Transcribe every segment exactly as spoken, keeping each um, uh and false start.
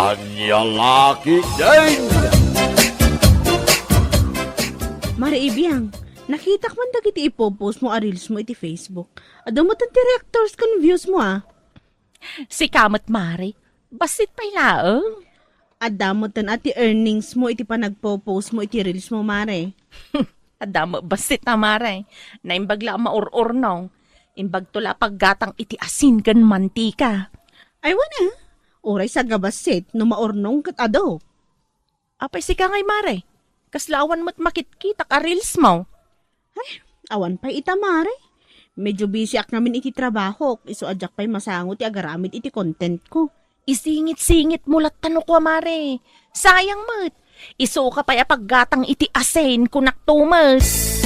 Ania la ketdin? Mare Ibiang, nakitak man dagiti ipopost mo a reels mo iti Facebook. Adu met ti reactors ken views mo, a. Sika met, mare. Bassit pay laeng. Adda met ti earnings mo iti panagpopost mo iti reels mo, mare. Adda met bassit a, mare. Naimbag la a maur-urnong. Imbagto la a paggatang iti asin ken mantika. Ay, wen, a. Uray sagabassit no maurnong ket adu. Apay sika ngay, mare? Kasla awan met makitkitak a reels mo? Ay, awan pay ita, mare. Medyo busy ak ngamin iti trabahok, isu a diak pay masango ti agaramid iti content ko. Isingit-singit mo latta no kua, mare. Sayang met. Isuka pay a paggatang iti asin, kunak tumes.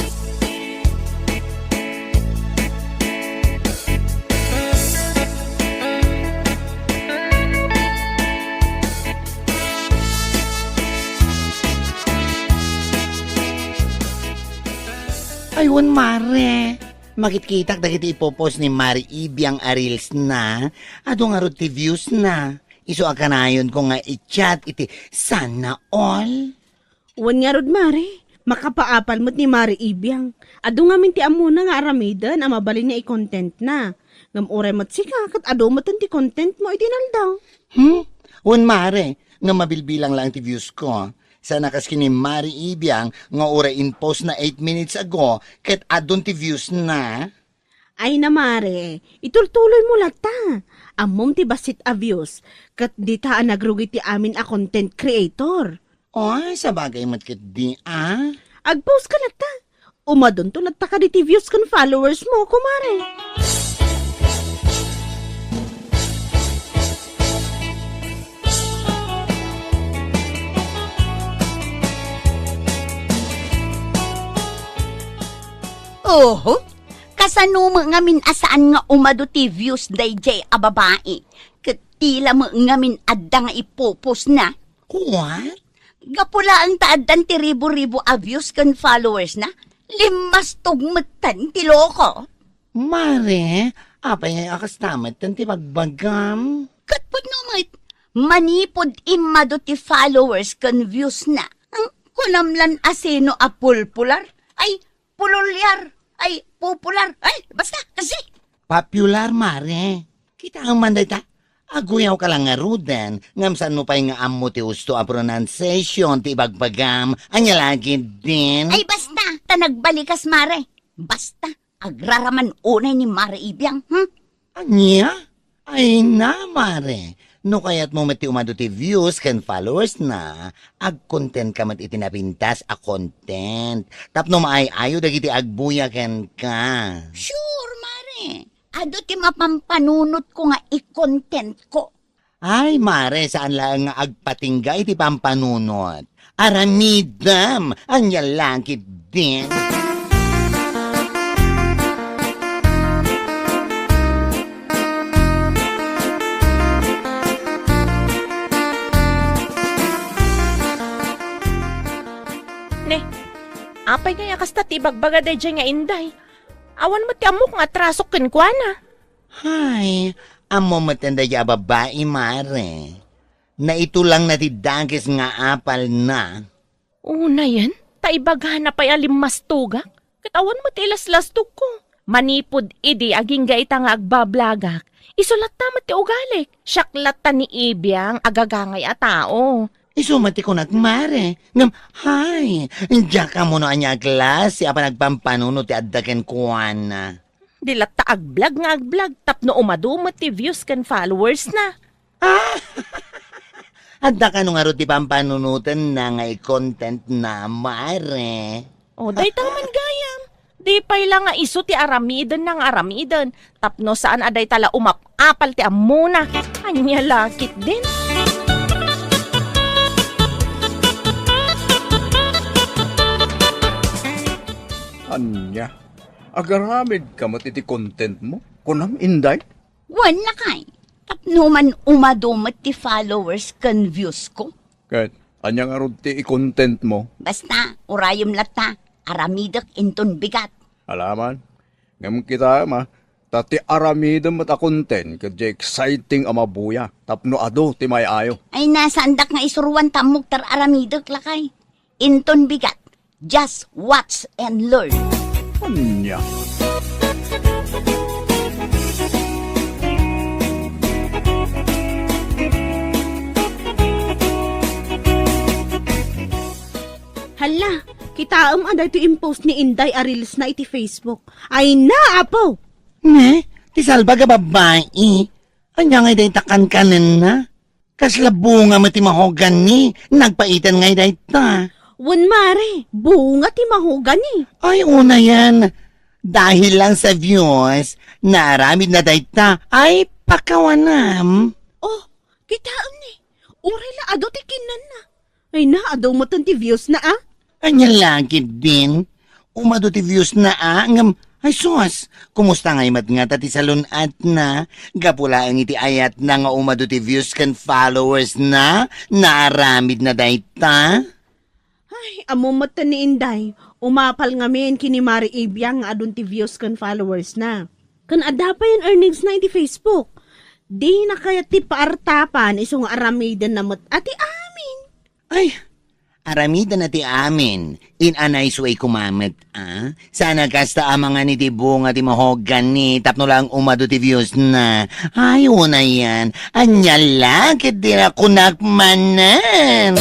Ay, wen, mare. Makitkitak dagiti ipopost ni Mare Ibiang a reels na. Adu ngarud ti views na. Isu a kanayonko nga i-chat iti sana all. Wen ngarud, mare, makapaapal met ni Mare Ibiang. Adu ngamin ti ammona nga aramiden a mabalin nga i-content na. Ngem uray met sika, ket adu met ti content mo iti naldaw. Hmm? Wen, mare, nga mabilbilang lang ti views ko. Sana kas ken ni Mare Ibiang nga uray in-post na eight minutes ago, ket adun ti views na. Ay na, mare, itultuloy mo latta. Ammom ti bassit a views, ket dita a nagrugi ti amin a content creator. Oh, sabagay met ketdi, a. Ag-post ka latta. Umadunto latta kaditi views ken followers mo, kumare. Oho, kasano met ngamin a saan nga umadu ti views daydiay a babai? Ket ti la met ngamin adda nga ipopost na. What? Gapu laeng ta addan ti ribu-ribu a views ken followers na, limmastog metten ti loko. Mare, apay a kasta metten ti bagbagam? Ket pudno met, manipud immadu ti followers ken views na, ang kunam lan a sino a pulpular? Ay, pululyar. Ay, popular. Ay, basta, kasi. Popular, mare. Kitaem man dayta. Aguyaw ka lang ngaruden, ngem saan mo pay nga ammo ti usto a pronunciation ti ibagbagam? Ania la ketdin? Ay, basta, ta nagbalikas, mare. Basta, agraraman unay ni Mare Ibiang, hmm? Ania? Ay na, mare. No kayatmo met ti umadu ti views ken followers na, agkontent ka met iti napintas a content. Tapno maay-ayo dagiti agbuya kenka. Sure, mare. Adu ti mapampanunotko nga i-content ko. Ay, mare, saan laeng nga agpatingga iti pampanunot. Aramidem, ania la ketdin? Ne, apay ngay a kasta ti ibagbaga daydiay nga inday? Awan met ti ammok nga atrasok kenkuana. Hay, ammo met daydiay a babai, mare. Naitulangna ti dakes nga apalna. Unayen, ta ibagana pay a limmastogak, ket awan met ti ilaslastogko. Manipud idi agingga ita nga agbablagak, isu latta met ti ugalik. Siak latta ni Ibiang agagangay a tao. Isu met ti kunak, mare. Ngem, hay, diak ammo no ania a klase a panagpampanunot ti adda kenkuana. Di latta agblog nga agblog tapno umadu met ti views ken followers na. Ah! Adda kano ngarud ti pampanunotenna nga i-content na, mare? O, dayta man gayam. Di pay la nga isu ti aramidenna nga aramiden. Tapno saan a dayta la umap-apal ti ammona. Ania la ketdin? Ania? Agaramid ka met iti content mo? Kunam, Inday? Wen, lakay. Tapno man umadu met ti followers ken views ko. Ket ania ngarud ti i-content mo? Basta, urayem latta, aramidek inton bigat. Alaman. Ngem kitaem a, Ta ti aramidem met a content ket diay exciting a mabuya tapno adu ti may-ayo. Ay, nasaandak nga isuruan ta ammok ti ar-aramidek, lakay. Inton bigat, just watch and learn. Ania? Hala, kitaem a daytoy impost ni Inday a reels na iti Facebook. Ay na, apo! Ne? Ti salbag a babai. Ania ngay dayta kankanenna? Kasla bunga met ti mahogani. Nagpaitan ngay dayta. Wen, mare, bunga ti mahogani. Ay, unayen. Dahil lang sa views, naaramid na dayta. Ay, pakawanam. Oh, kitaem ni. Uray la adu ti kinnanna. Ay na, adu metten ti views na, a? Ania la ketdin? Umadu ti views na, a? Ngem, ay sus, kumusta ngay met ngata ti salun-atna? Gapu laeng iti ayatna nga umadu ti views ken followers na, naaramid na dayta? Ay, ammom metten ni Inday, umapal ngamin ken ni Mari Ibiang nga adun ti views ken followers na. Ken adda pay an earnings na iti Facebook. Dina kayat ti paartapan isu nga aramidenna met a ti amin. Ay, aramiden a ti amin. In a nice way koma met, a? Saan a kasta amangan iti bunga ti mahogani tapno laeng umadu ti views na. Ay, unayen. Ania la ketdin a kunak manen.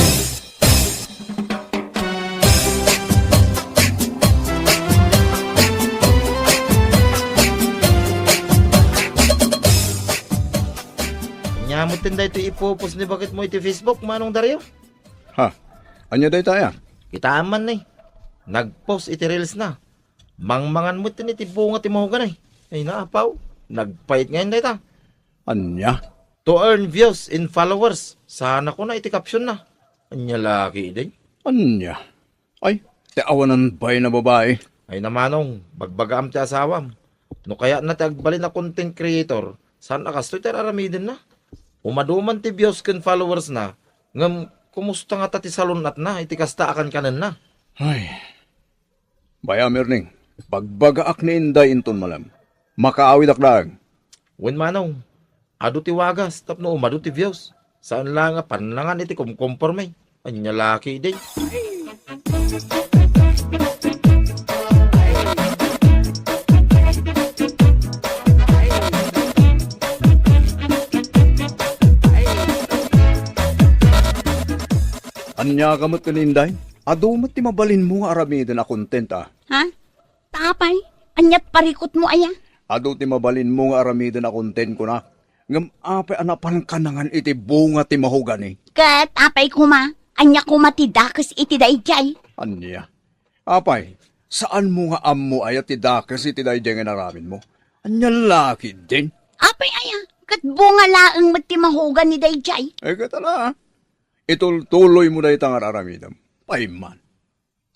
Ania metten daytoy ipopost ni baketmo iti Facebook, Manong Dario? Ha? Ania dayta, aya? Kitaem man ni. Nagpost iti reels na. Mangmangan metten iti bunga ti mahogani. Ay na, apo. Nagpait ngay dayta. Ania? To earn views and followers. Saan a kuna iti caption na. Ania la ketdin? Ania? Ay, ti awanan bay na babai. Ay na, Manong, bagbagaam ti asawam. No kayatna ti agbalin a content creator, saan a kastoy ti ar-aramidenna? Umadu man ti views ken followers na, ngem kumusta ngata ti salun-atna iti kasta a kankanenna? Ay. Bay-am, Erning, bagbagaak ni Inday inton malem. Makaawidak laeng. Wen, Manong, adu ti wagas tapno umadu ti views. Saan la nga pannangan iti kumkomporme. Ania la ketdin? Ania ka met ken Inday? Adu met ti mabalinmo nga aramiden a content, a? Ha? Ta apay, aniat parikutmo aya? Adu ti mabalinmo nga aramiden a content, kunak. Ngem apay a napan kanangan iti bunga ti mahogani? Ket apay koma, ania koma ti dakes iti daydiay? Ania? Apay, saanmo nga ammo aya ti dakes iti daydiay nga inaramidmo? Ania la ketdin? Apay aya, ket bunga laeng met ti mahogani daydiay? Eh, ket ala, itultuloymo dayta nga ar-aramidem. Pay man.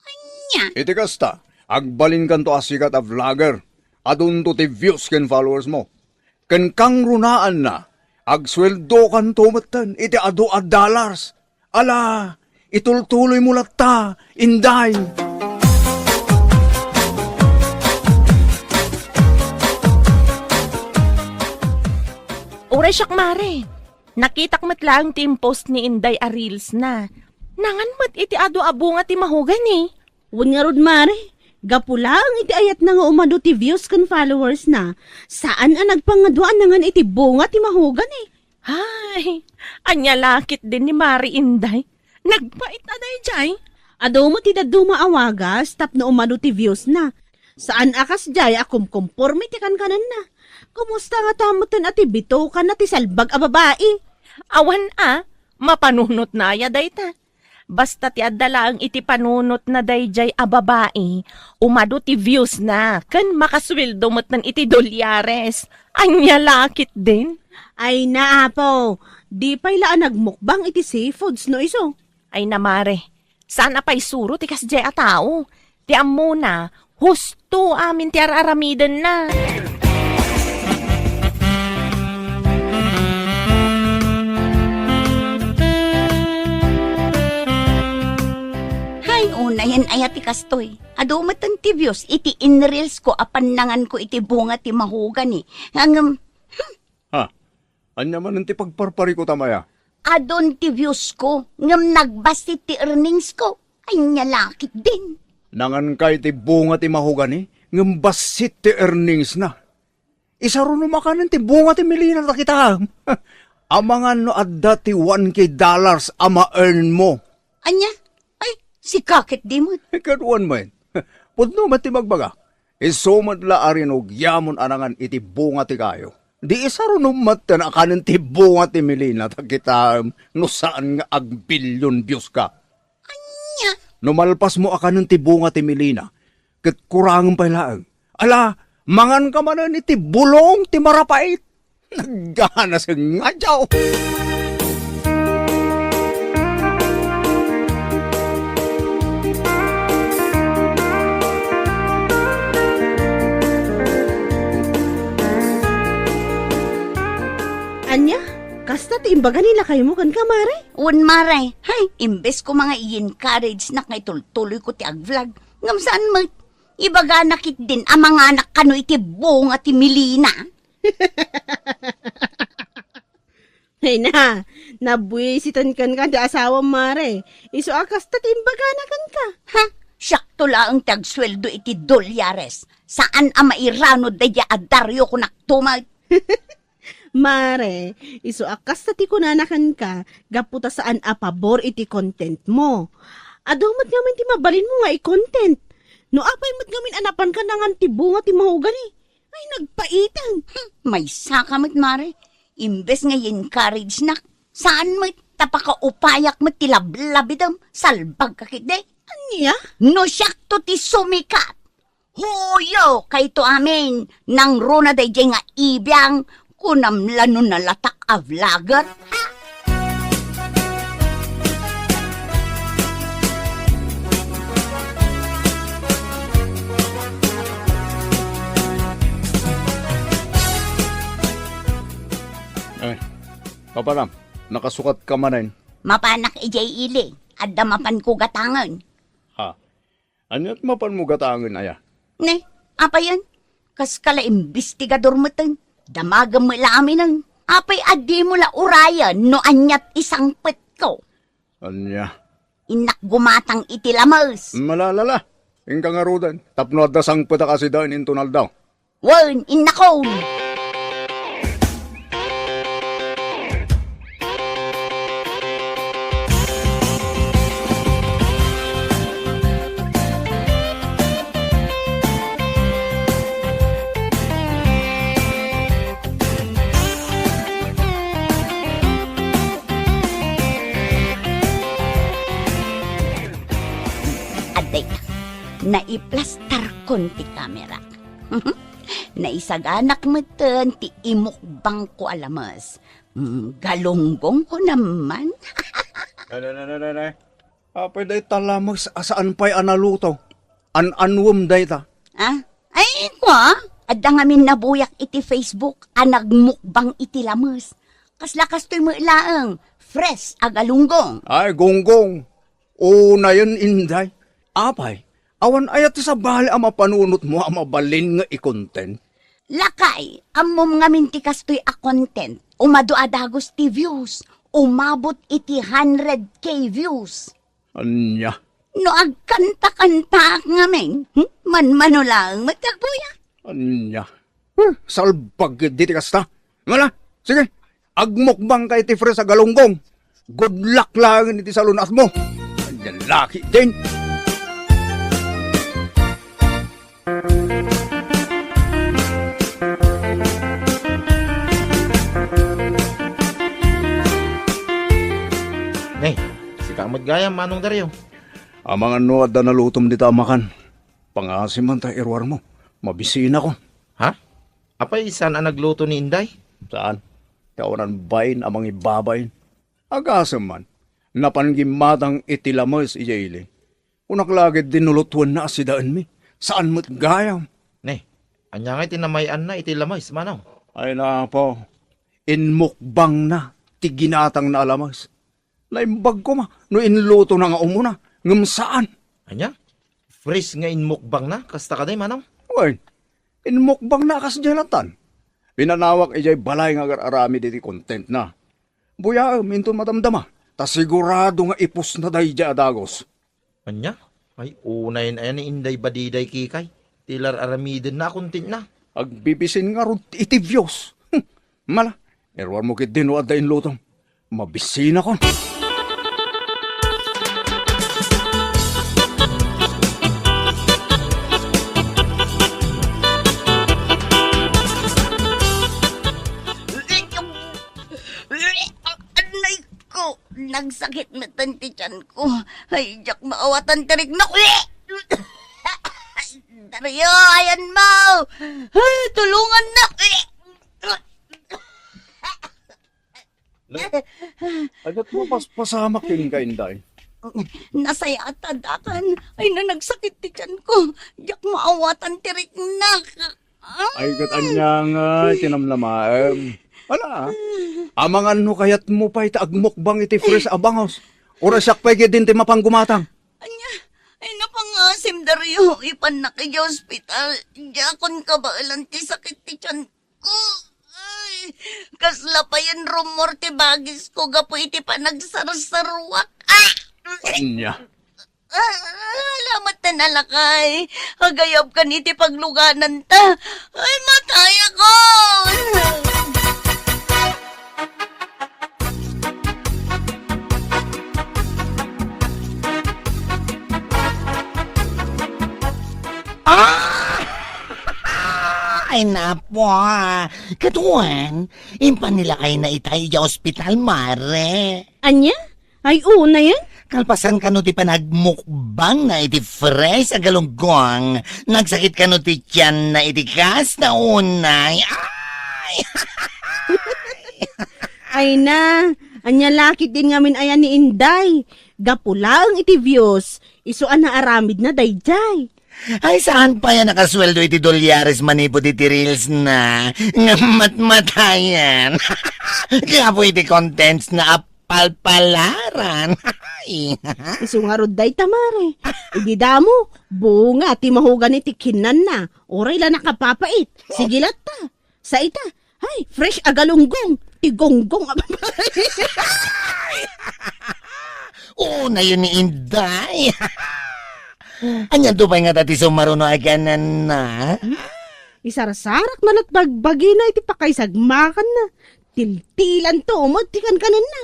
Ania? Iti kasta, agbalinkanto a sikat a vlogger. Adunto ti views ken followers mo. Ken kangrunaanna, agsueldokanto metten iti adu a dollars. Ala, itultuloymo latta, Inday. Uray siak, mare. Nakitak met laeng ti impost ni Inday a reels na. Nangan met iti adu a bunga ti mahogani. Wen ngarud, mare, gapu laeng iti ayatna nga umadu ti views ken followers na, saan a nagpangadua a nangan iti bunga ti mahogani. Ay, ania la ketdin ni Mare Inday. Nagpait a daydiay. Adu met ti dadduma a wagas tapno umadu ti views na. Saan a kasdiay a kumkomporme ti kankanenna. Kumusta ngata metten a ti bitokanna ti salbag a babai? Awan a, mapanunotna aya dayta. Basta ti adda laeng iti panunotna daydiay a babai, umadu ti views na, ken makasueldo metten iti dolyares. Ania la ketdin? Ay na, apo, di pay la a nagmukbang iti seafoods no isu. Ay na, mare, saan a paisuro ti kasdiay a tao. Ti ammona, husto amin ti ar-aramidenna. Hay, unay Aya ti kastoy. Adu met ti views iti in-reels ko a pannangan ko iti bunga ti mahogani. Ngem, Ha? Ania manen ti pagparparikutam aya? Adun ti views ko, ngem nagbassit ti earnings ko. Ania la ketdin? Nanganka iti bunga ti mahogani, ngem bassit ti earnings na. Isarunom a kanen ti bunga ti milina ta kitaem. Amangan no adda ti one K dollars a ma-earn mo. Ania? Ay, sika ketdi met. Kaduan met. Pudno met ti magbaga. Isu met la a rinugiamon a nangan iti bunga ti kayo. Di isarunom met a kanen ti bunga ti milina ta kitaem no saan nga agbillion views ka. Ania? No malpasmo a kanen ti bunga ti milina, ket kurangem pay laeng. Ala, manganka manen iti bulong ti marapait. Nagganaseng nga, Diyo! Ania? Kasta ti imbaga ni lakaymo kenka, Mare? Wen, Mare. Hay, imbes ko nga i-encourage-nak nga itultuloy ko ti ag-vlog. Ngem saan met. Ibagana ketdin a manganak kano iti bunga ti milina. Hay na, nabuisitan kenka ti asawam, Mare. Isu a kasta ti imbagana kenka. Ha? Siakto laeng ti agsueldo iti dolyares. Saan a mairano daydiay a Dario kunak tumet. Mare, isu a kasta ti kunana kenka, gapu ta saan a pabor iti content mo. Adu met ngamin ti mabalinmo nga i-content. No apay met ngamin a napanka nangan ti bunga ti mahogani, ay nagpaitan. Hmm, maysaka met, Mare. Imbes nga i-encourage-nak, saan met ta pakaupayak met ti lablabidem, salbagka ketdi. Ania? No siakto ti sumikat, huyo kayto amin, nangruna daydiay nga ibiang, kunam la no nalatak a vlogger. Ha? Ay, papanam, nakasukatka manen? Mapanak idiay ili, adda mapanko gatangen. Ha? Ania't mapanmo gatangen aya? Ne, apayen? Kaska la imbestigador meten. Damagem met la aminen. Apay a dimo la urayen no ania't isangpetko? Ania? Innak gumatang iti lames. Malalala. Inka ngaruden, tapno adda sangpetak a sidaen inton aldaw. Wen, innakon! Adda ita, naiplastarkon ti kamera. Naisaganak meten ti imukbangko a lames. Mm, galunggong ko naman. Nay, nay, nay, nay, nay. Apay dayta lames a saan pay a naluto? An-anuem dayta? Ah? Ay, kua? Adda ngamin nabuyak iti Facebook a nagmukbang iti lames. Kasla kastoy met laeng, fresh a galunggong. Ay, gunggong. Unayen, Inday. Apay, awan aya ti sabali a mapanunotmo a mabalin nga i-content? Lakay, ammom ngamin ti kastoy a content. Umadu a dagus ti views. Umabot iti hundred K views. Ania? No agkanta-kantaak ngamin, hmm? Manmano laeng met ti agbuya. Ania? Huh, salbag ketdi ti kasta. Ngala, sige, agmukbangka iti fresh a galunggong. Good luck laeng iti salun-atmo. Ania la ketdin? Ne, sika met gayam, Manong Dario. Amangan no adda nalutom dita a makan. Pangaasim man ta iruarmo. Mabisinakon. Ha? Apay, saan a nagluto ni Inday? Saan? Ti awanan bain a mangibabain. Agasem man, napan gimmatang iti lames idiay ili. Kunak la ketdin no lutuenna a sidaenmi. Saan met gayam. Ne, ania ngay ti namay-anna iti lames, Manong? Ay, napo. Inmukbangna ti ginatangna a lames. Naimbag koma no inlutona nga umuna, ngem saan. Ania? Fresh nga inmukbangna, kasta kadi, Manong? Wen, inmukbangna a kasdiay lattan. Pinanawak idiay balay nga agar-aramid iti contentna. Buyaem inton madamdama, ta sigurado nga ipusna daydiay a dagus. Ania? Ay, unayen aya ni Inday Badiday, Kikay. Ti ar-aramidenna a contentna. Agbibisin ngarud iti Dios. Hmm, mala, iruarmo ketdi no adda inlutom. Mabisinakon. Anay ko, nagsakit metten ti tiyan ko. Ay, diak maawatan ti riknok. Dario, ayanmo! Ay, tulongannak! Ket mapaspasamak kenka, Inday. Nasayat, adakan. Ay, nagsakit ti tiyan ko. Diak maawatan ti riknok. Ay, ket ania nga ti namnamaem? Ala, amangan no kayatmo pay ta agmukbang iti fresh a bangus. Uray siak pay ketdin ti mapan gumatang. Ania? Ay, napangasim, Dario. Ipannak idiay ospital. Diakon kabaelan ti sakit ti tiyan ko. Ay, kasla payen rumor ti bagis ko gapu iti panagsarsaruak. Ah! Ania? Ah, alamat ta, lakay. Agayabkan iti paglugananta. Ay, matayakon! Ah! Ay, napo, ah. Kaduan, impan ni lakayna ita idiay ospital, mare. Ania? Ay, unayen? Kalpasan kano ti panagmukbangna iti fresh a galunggong, nagsakit kano ti tianna iti kasta unay. Ay! Ay na, ania la ketdin ngamin aya ni Inday? Gapu laeng iti views, isu a naaramidna daydiay. Ay, saan pay a nakasueldo iti dolyares manipud iti reelsna? Nga matmatayen. Gapu iti contentsna a palpalaran. Ay. Isu ngarud dayta, mare. Idi damo, bunga ti mahugan iti kinnanna. Uray la nakapapait. Sige latta. Sa ita, ay, fresh a galunggong. Ti gonggong a babae. Unayen ni Inday. Anianto pay ngata ti sumaruno a kananna? Isarsarak na lat bagbagina iti pakaisagmakanna. Tiltilanto met ti kankananna.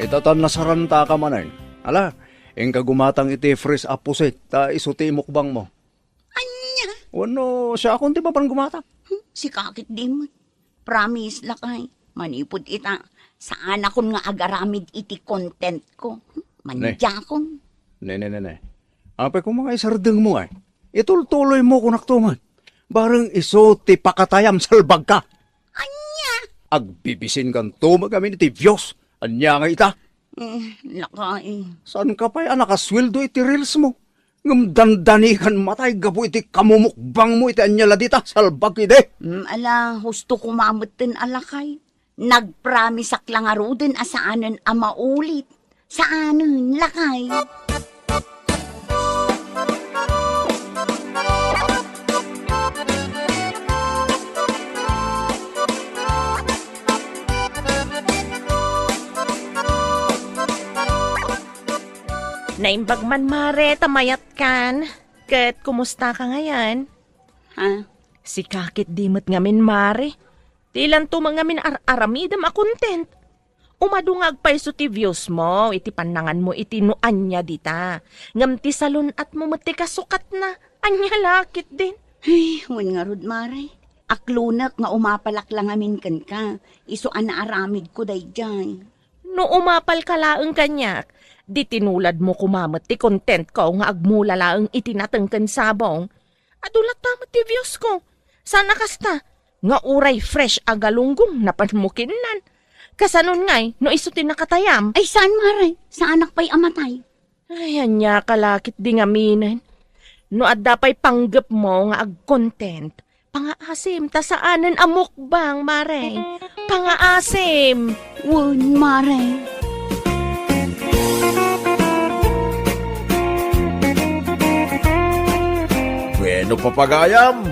Ita ta nasarantaka manen. Ala, inka gumatang iti fresh a pusit, ta isu ti imukbangmo. Ania? Wenno, siakon ti mapan gumatang? Hmm, sika ketdi met. Promise, lakay. Manipud ita, saanakon nga agaramid iti content ko. Ne. Mandiakon. Ne, ne, ne, ne. Apay koma nga isardengmo ay. Itultuloymo kunakto met. Bareng isu ti pakatayam, salbagka. Ania? Agbibisinkanto met amin iti Dios. Ania nga ita? Eh, lakay. Saanka pay a nakasueldo iti reels mo? Ngem dandanikan matay gapu iti kamumukbangmo iti ania la dita, salbag idi. Mm, ala, husto koma metten a lakay. Nagpromiseak la ngaruden a saanen a maulit. Saanen, lakay. Naimbag man, mare, ta mayatkan. Ket kumustaka ngayen? Ha? Sika ketdi met ngamin, mare. Dilanto met ngamin ar-aramidem a content. Umadungag pay isu ti views mo iti pannanganmo iti no ania dita. Ngem ti salun-atmo met ti kasukatna. Ania la ketdin? Ay, wen ngarud, mare. Aklonek nga umapalak la ngamin kenka. Isu a naaramidko daydiay. No umapalka laeng kaniak, di tinuladmo koma met ti contentko nga agmula laeng iti nateng ken sabong. Adu latta met ti views ko. Saan a kasta, nga uray fresh a galunggong napanmo kinnan. Kasanon ngay no isu ti nakatayam? Ay, saan, mare? Saanak pay a matay? Ay, ania ka la ketdi ngaminen. No adda pay panggepmo nga agcontent, pangaasim ta saanen a mukbang, Mare. Pangaasim! Wen, Mare. Bueno, papagayam,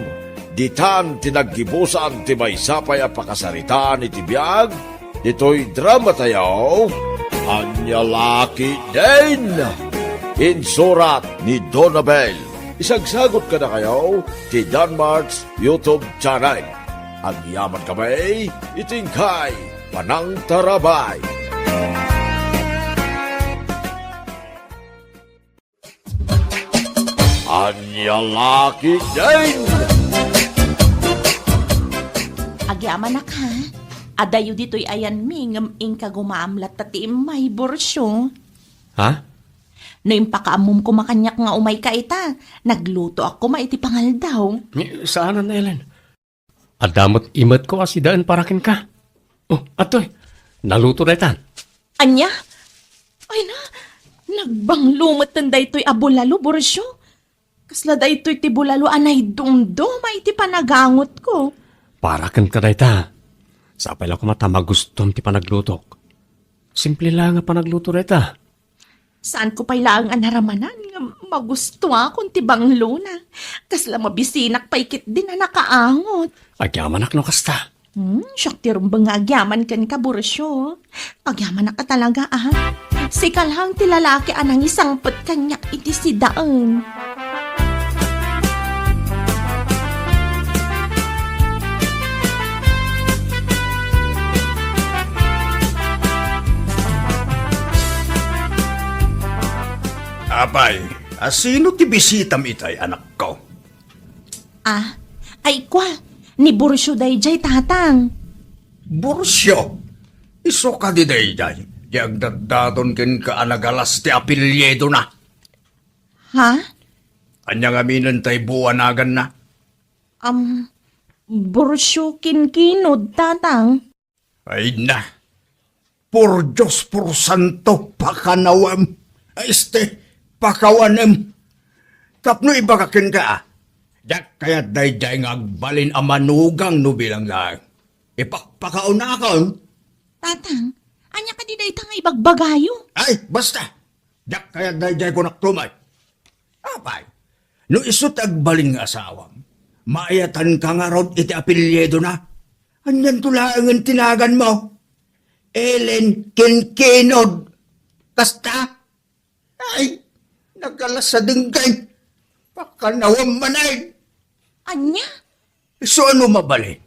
ditan ti naggibusan ti maysa pay a pakasaritaan iti biag ditoy drama tayo, Ania La Ketdin. Insurat ni Donabel. Isagsagot kadakayo ti Danmart's YouTube channel. Agyaman kami iti inkay panangtarabay. Ania La Ketdin! Agyamanak, ha? Adayo ditoy ayanmi ngem inka gumaamlat ta ti immay, Borcio. Ha? No impakaammom koma kaniak nga umayka ita, naglutoak koma iti pangaldaw. Ni, saanen, Ellen. Adda met imetko a sidaen para kenka. Oh, adtoy. Naluto daytan. Ania? Ay na, nagbanglo metten daytoy a bulalo, Borcio. Kasla daytoy ti bulalo a naidumduma iti panagangotko. Para kenka dayta. Sapay la koma ta magustuam ti panaglutok. Simple la nga panagluto dayta. Saanko pay laeng a naramanan nga magustuakon ti banglona. Kasla mabisinak pay ketdin a nakaangot. Agyamanak no kasta. Hmm, siak ti rumbeng nga agyaman kenka, Borcio. Agyamanak a talaga, ah. Sika laeng ti lalaki a nangisangpet kaniak iti sidaen. Apay, a sino ti bisitam itay, anakko? Ah, ay kua, ni Borcio daydiay, tatang. Borcio? Isu kadi daydiay, di agdaddaton kenka a nagalas ti apelyidona? Ha? Ania ngamin tay buanaganna? Am, Borcio Kinkinod, tatang. Ay na, por Dios, por santo, pakanawem. Este, pakawanem. Tapno ibaga kenka, ah. Diak kayat daydiay nga agbalin a manugang no bilang laeng. Ipakpakaunakon. Tatang, ania kadi dayta nga ibagbagayo? Ay, basta. Diak kayat daydiay, kunak tumet. Apay, no isu ti agbalin nga asawam, maayatanka ngarud iti apelyidona? Anianto laengen ti naganmo? Ellen Kinkinod. Kasta? Ay, nagalas a denggem. Pakanawem manen. Ania? Isu a no mabalin,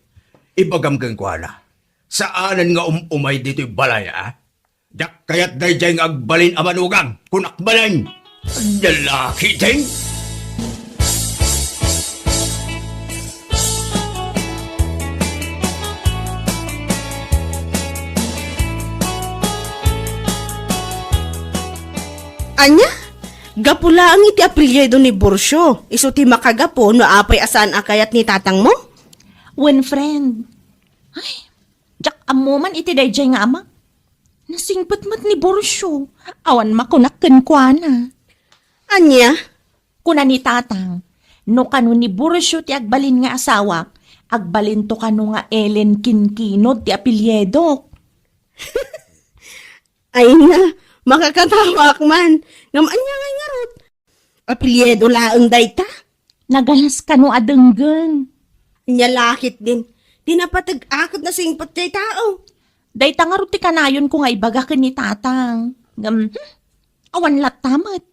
ibagam kenkuana. Saanen nga um-umay ditoy balay, a? Diak kayat daydiay nga agbalin a manugang, kunak manen. Lalaki din. Ania? Gapu laeng iti apelyido ni Borcio, isu ti makagapu no apay a saan a kayat ni tatangmo? Wen, friend. Ay, diak ammo man iti daydiay nga ama. Nasingpet met ni Borcio. Awan makunak kenkuana. Ania? Kuna ni tatang, no kano ni Borcio ti agbalin nga asawak, agbalinto kano nga Ellen Kinkinod ti apelyidok. Ay na, makakatawaak man. Ngem ania ngay ngarud? Apelyido laeng dayta? Nagalas kano a denggen. Ania la ketdin, ti napateg-ak ket nasingpet ti tao. Dayta ngarud ti kanayonko nga ibaga ken ni tatang. Ngem, hmm, awan latta met.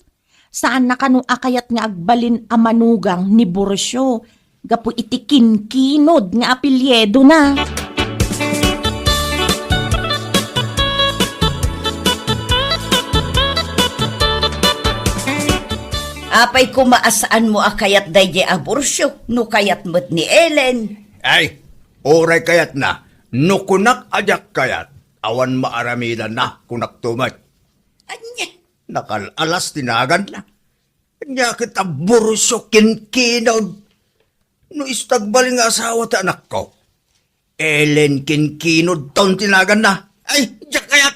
Saanna kano a kayat nga agbalin a manugang ni Borcio gapu iti Kinkinod nga apelyidona. Apay koma a saanmo a kayat daydiay a Borcio no kayat met ni Ellen? Ay, uray kayatna, no kunak a diak kayat, awan maaramidanna, kunak tumet. Ania? Nakal-alas ti naganna. Ania ket a Borcio Kinkinod? No isu ti agbalin nga asawa ti anakko, Ellen Kinkinod ton ti naganna. Ay, diak kayat!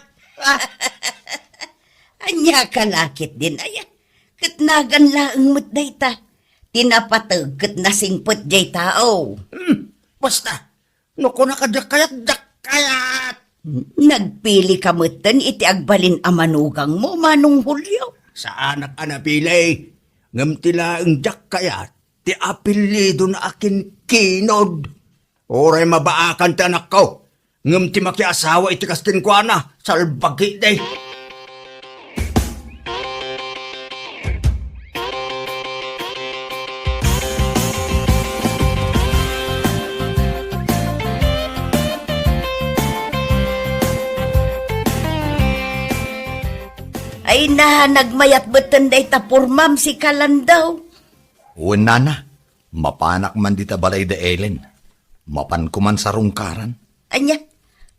Ania ka la ketdin, aya? Ket nagan laeng met dayta. Ti napateg ket nasingpet jay tao. Hmm, basta, no kunaka diak kayat, diak kayat. Nagpili ka metten iti agbalin a manugangmo, Manong Julio. Saanak a napili, ngem ti laeng diak kayat, ti apellidona a kinkinod. Uray mabaakan ti anakko, ngem ti makiasawa iti kas kenkuana, salbagi, day. Ay na, nagmayat metten dayta purmam, sika, Lando. Wen, nana, mapanak man dita balay da Ellen. Mapanko man sarungkaran. Ania,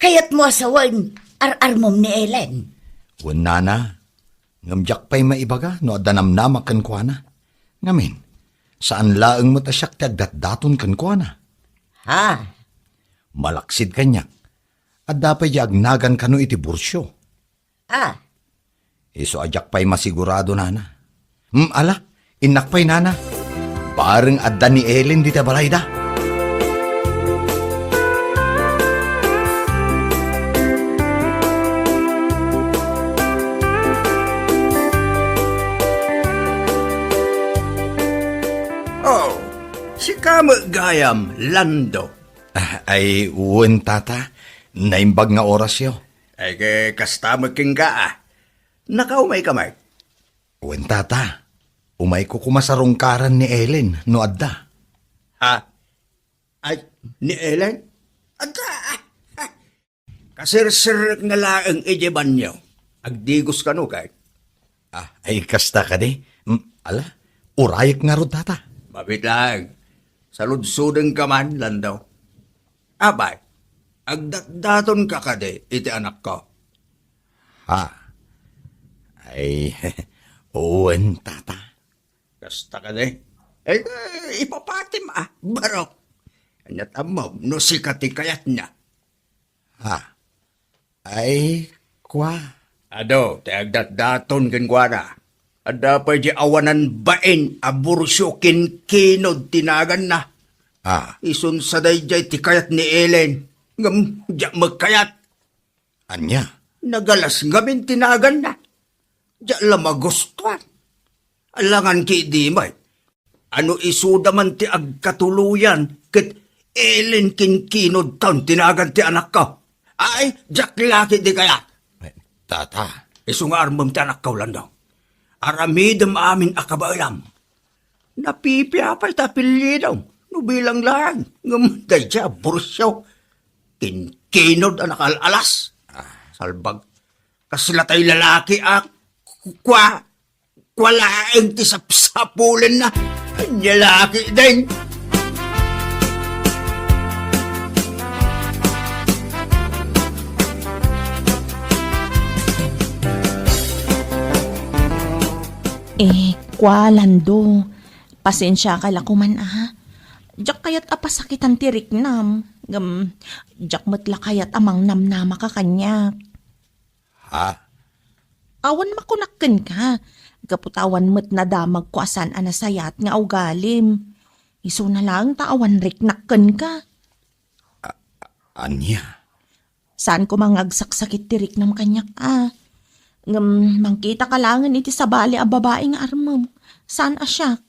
kayatmo a sawen, ar-armom ni Ellen? Wen, nana, ngem diak pay maibaga no adda namnama kenkuana. Ngamin, saan laeng met a siak ti agdatdaton kenkuana. Ha? Malaksid kaniak, adda pay di agnagan kano iti bursio. Ah. Isu a diak pay masigurado, nana. Hmm, ala, innak pay, nana. Bareng adda ni Ellen dita balayda. Oh, sika met gayam, Lando. Ah, ay, wen, tata. Naimbag nga orasyo. Ay, ke, kasta met kenka, ah. Nakaumay ka met? Wen, tata. Umayko koma sarungkaran ni Ellen no adda. Ha? Ay, ni Ellen? Adda! Kasirsirrek na laeng idiay banyo. Agdigos kano, kay? Ah, ay, kasta kadi? Mm, ala, urayek ngarud, tata. Mabiit laeng. Saludsodenka man, Lando. Apay, agdatdatonka kadi iti anakko? Ha? Ay, wen, tata. Kasta kadi? Ay, eh, ipapatim, ah, barok. Ania't ammom no sika ti kayatna? Ha? Ay, kua. Adu ti agdatdaton kenkuana. Adda pay di awanan bain a bursio kinkinod ti naganna. Ah. Isun sa daydiay ti kayat ni Ellen. Ngem diak met kayat. Ania? Nagalas ngamin ti naganna. Diak la magustuan. Alangan ki idi met. Ano isuda man ti agkatuloyan ket Ellen kinkinod taon ti nagan ti anakko. Ay, diak la ketdi kayat. Eh, tata. Isu nga armem ti anakko, Lando. Aramidem amin a kabaelam. Napipiapay ta apelyido no bilang laeng ngem daydiay a bursio. Kinkinod a nakaal-alas. Ah. Salbag. Kasla tay lalaki a ku-, kua, kua laeng ti sapsapulenna. Ania la ketdin? Eh, kua, Lando, pasensiaka la koman, a. Diak kayat a pasakitan ti riknam. Ngem, diak met la kayat a mangnamnamaka kaniak. Ha? Awan makunak kenka, gapu ta awan met nadamagko a saan a nasayaat nga ugalim. Isuna laeng ta awan riknak kenka. A-, ania? Saan koma nga agsaksakit ti riknam kaniak, a. Ngem mangkitaka laengen iti sabali a babai nga armem. Saan a siak.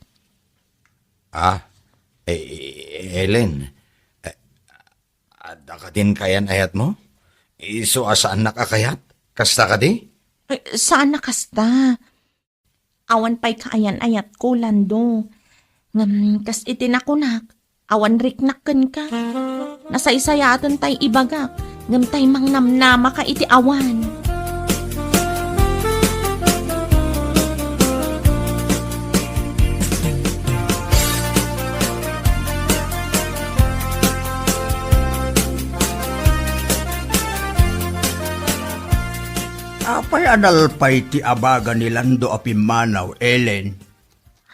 Ah, eh, Ellen, eh, adda kadin kayan-ayatmo? Isu a saannak a kayat? Kasta kadi? Eh, saan a kasta. Awan pay kaayan-ayatko, Lando. Ngem kas iti nakunak, awan riknak kenka. Nasaysayaaten tay ibagak, ngem tay mangnamnamaka iti awan. Apay a nalpay ti abaga ni Lando a pimmanaw, Ellen?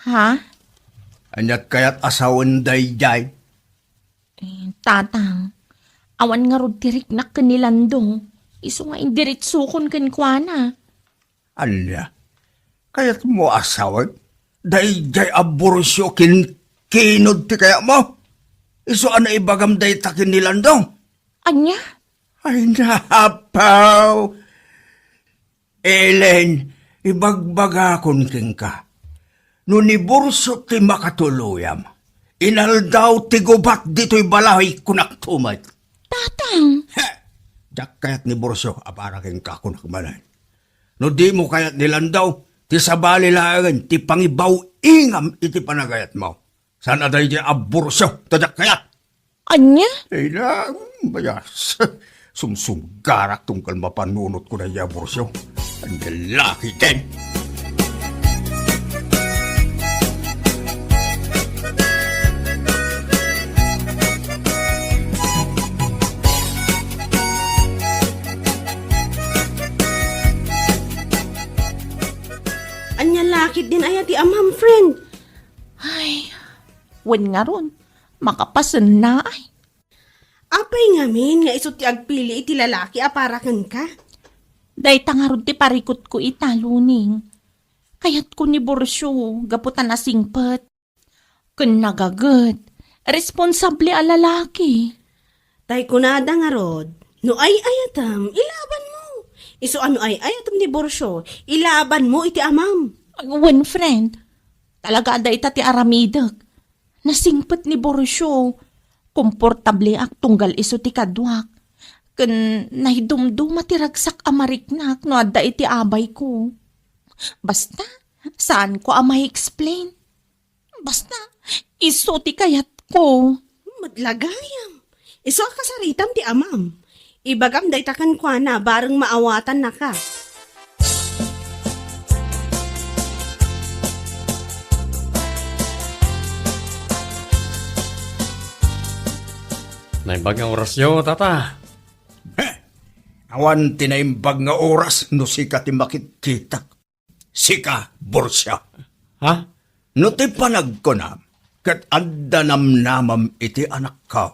Ha? Ania't kayat a sawen daydiay? Eh, Tatang, awan ngarud ti riknak ken ni Lando. Isu nga indiritsokon kenkuana. Ania? Kayatmo a sawen? Daydiay a Borcio kinkinod ti kayatmo? Isu a naibagam dayta ken ni Lando? Ania? Ay, napaw! Ellen, ibagbagakon kenka, no ni Borcio ti makatuluyam, inaldaw ti gubat ditoy balay, kunak tumet. Tatang! He! Diak kayat ni Borcio a para kenka, kunak manen. No dimo kayat ni Lando, ti sabali laengen ti pangibaw-ingam iti panagayatmo. Saan a daydiay a Borcio, ta diak kayat. Ania? Ay na, bayas. Sumsunggarak tunggal mapanunotko daydiay a Borcio. Ania la ketdin? Ania la ketdin aya ti amam, friend? Ay, wen ngarud, makapasenna ay. Apay ngamin nga isu ti agpili iti lalaki a para kenka? Dayta ngarud ti parikutko ita, Luning. Kayatko ni Borcio gapu ta nasingpet ken nagaget, responsable a lalaki. Tay kunada ngarud, no ay-ayatem, ilabanmo. Isu a no ay-ayatem ni Borcio, ilabanmo iti amam. Wen, friend. Talaga a dayta ti aramidek. Nasingpet ni Borcio. Komportableak tunggal isu ti kaduak. Ken naidumduma ti ragsak a mariknak no adda iti abayko. Basta, saanko a ma-explain. Basta, isu ti kayatko. Met la gayam. Isu a kasaritam ti amam. Ibagam dayta kenkuana bareng maawatannaka. Naimbag nga orasyo, tata. Heh! Awan ti naimbag nga oras no sika ti makitkitak. Sika, Borcio. Ha? No ti panagkunam, ket adda namnamam iti anakko,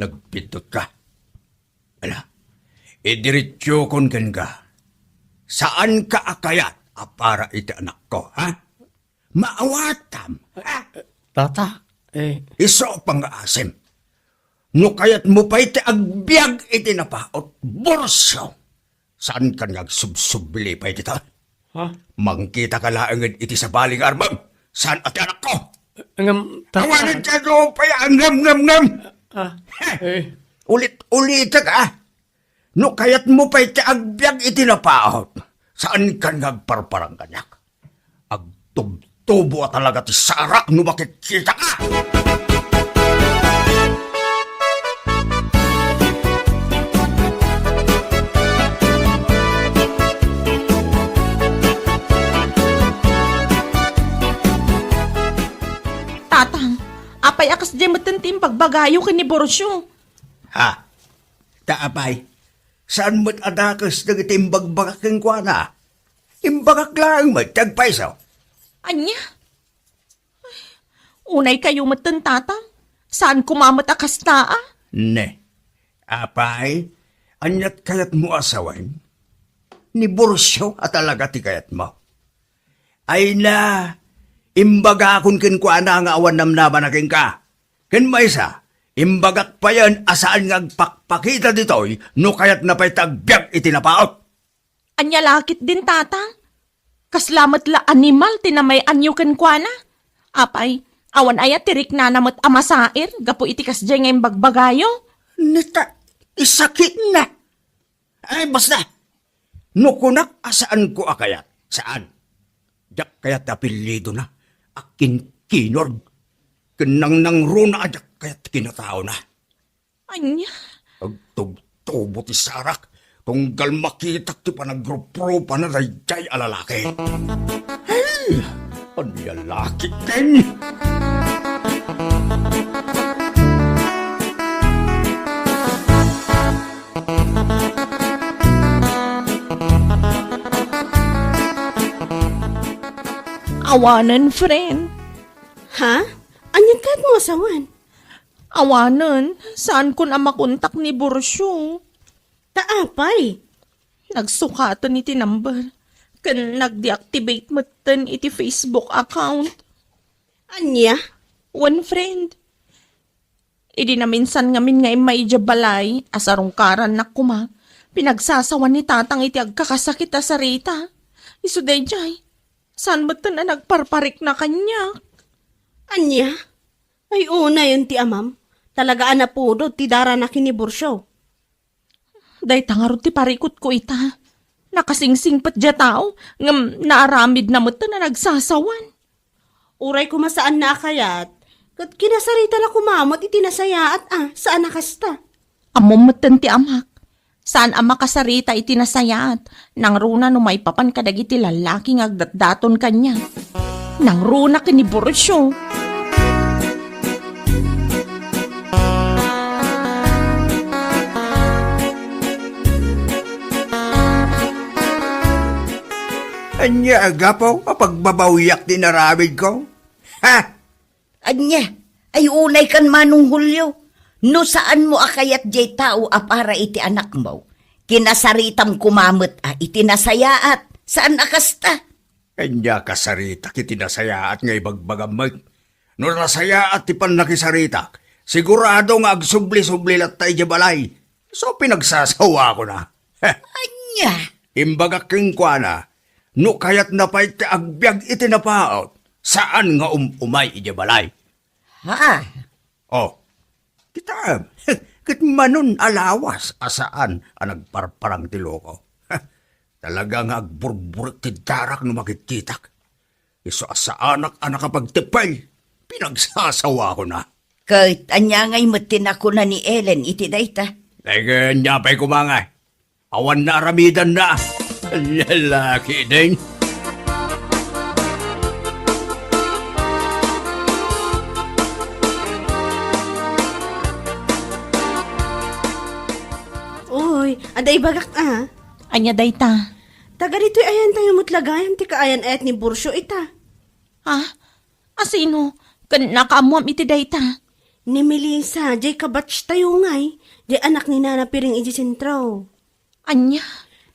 nagbiddut ka. Ala, idiretsokon kenka. Saanka a kayat a para iti anakko, ha? Maawatam, ha? Tata, eh. Isu pangngaasim. No kayatmo pay ti agbiag iti napaut, Borcio, saankan nga agsubsubli pay dita. Ha? Mangkitaka laengen iti sabali nga armem. Saan a ti anakko? Ngem, tata. Awanen ti adu pay a ngem, ngem, ngem. Ah, eh. Ulit-ulitek, ah. No kayatmo pay ti agbiag iti napaut, saankan nga agparparang kaniak. Agtubtubo a talaga ti sarak no makitkitaka! Tatang, apay a kasdiay metten ti imbagbagayo ken ni Borcio? Ha? Ta apay, saan met a dakes dagiti imbagbagak kenkuana? Imbagak laeng met ti agpayso. Ania? Unay kayo metten, Tatang. Saan koma met a kasta, a? Ne. Apay, aniat kayatmo a sawen? Ni Borcio a talaga ti kayatmo. Ay na, imbagakon kenkuana nga awan namnamana kenka. Ken maysa, imbagak payen a saan nga agpakpakita ditoy no kayatna pay ti agbiag iti napaut. Ania la ketdin, Tatang? Kasla met la animal ti namay-anyo kenkuana? Apay, awan aya ti riknana met a masair gapu iti kasdiay nga imbagbagayo? Neta, isakitna. Ay, basta. No kunak a saanko a kayat, saan. Diak kayat ti apellidona a kinkinor. Ken nangnangruna a diak kayat ti kinataona. Ania? Agtubtubo ti sarak, tunggal makitak ti panagruprupa na daydiay a lalaki. Ay! Ania la ketdin? Awanen, friend. Ha? Aniat kayatmo a sawen? Awanen, saankon a makontak ni Borcio. Ta apay? Nagsukaten iti number, ken nag-deactivate metten iti Facebook account. Ania? Wen, friend. Idi naminsan ngamin nga immay idiay balay, a sarungkarannak koma, pinagsasawan ni Tatang iti agkakasakit a sarita. Isu daydiay, saan metten a nagparparikna kaniak. Ania? Ay, unayen ti amam. Talaga a napudot ti darana ken ni Borcio. Dayta ngarud ti parikutko ita. Nakasingsingpet diay tao, ngem naaramidna met a nagsasawan. Uray koma saanna a kayat, ket kinasaritana koma met iti nasayaat a, saan a kasta. Ammom metten ti amak. Saan a makasarita iti nasayaat, nangruna no maipapan kadagiti lallaki nga agdatdaton kaniak. Nangruna ken ni Borcio. Ania a gapu a pagbabawiak ti inaramidko? Ha? Ania? Ay, unay kan Manong Julio. No saanmo a kayat diay tao a para iti anakmo, kinasaritam koma met a iti nasayaat, saan a kasta. Ania kasaritak iti nasayaat nga ibagbagam met? No nasayaat ti pannakisaritak, sigurado nga agsubli-subli latta idiay balay. So, pinagsasawakona. Ania? Imbagak kenkuana, no kayatna pay ti agbiag iti napaut, saan nga um-umay idiay balay. Ha? Oh, kitaem, ket manon a lawas a saan a nagparparang ti loko. Talaga nga agburburek ti darak no makitkitak. Isu a saanak a nakapagteppel, pinagsasawakona. Ket ania ngay met ti nakuna ni Ellen iti dayta? Ay, ket ania pay koma ngay? Awan naaramidanna. Lalaki din. Uy, adda ibagak a. Ania dayta? Taga ditoy ayantayo met la gayam ti kaayan-ayat ni Borcio ita. Ha? Asino? Ken nakaammoam iti dayta? Ni Melissa, jay kabatchtayo ngay, jay anak ni Nana Piring iti sentro. Ania?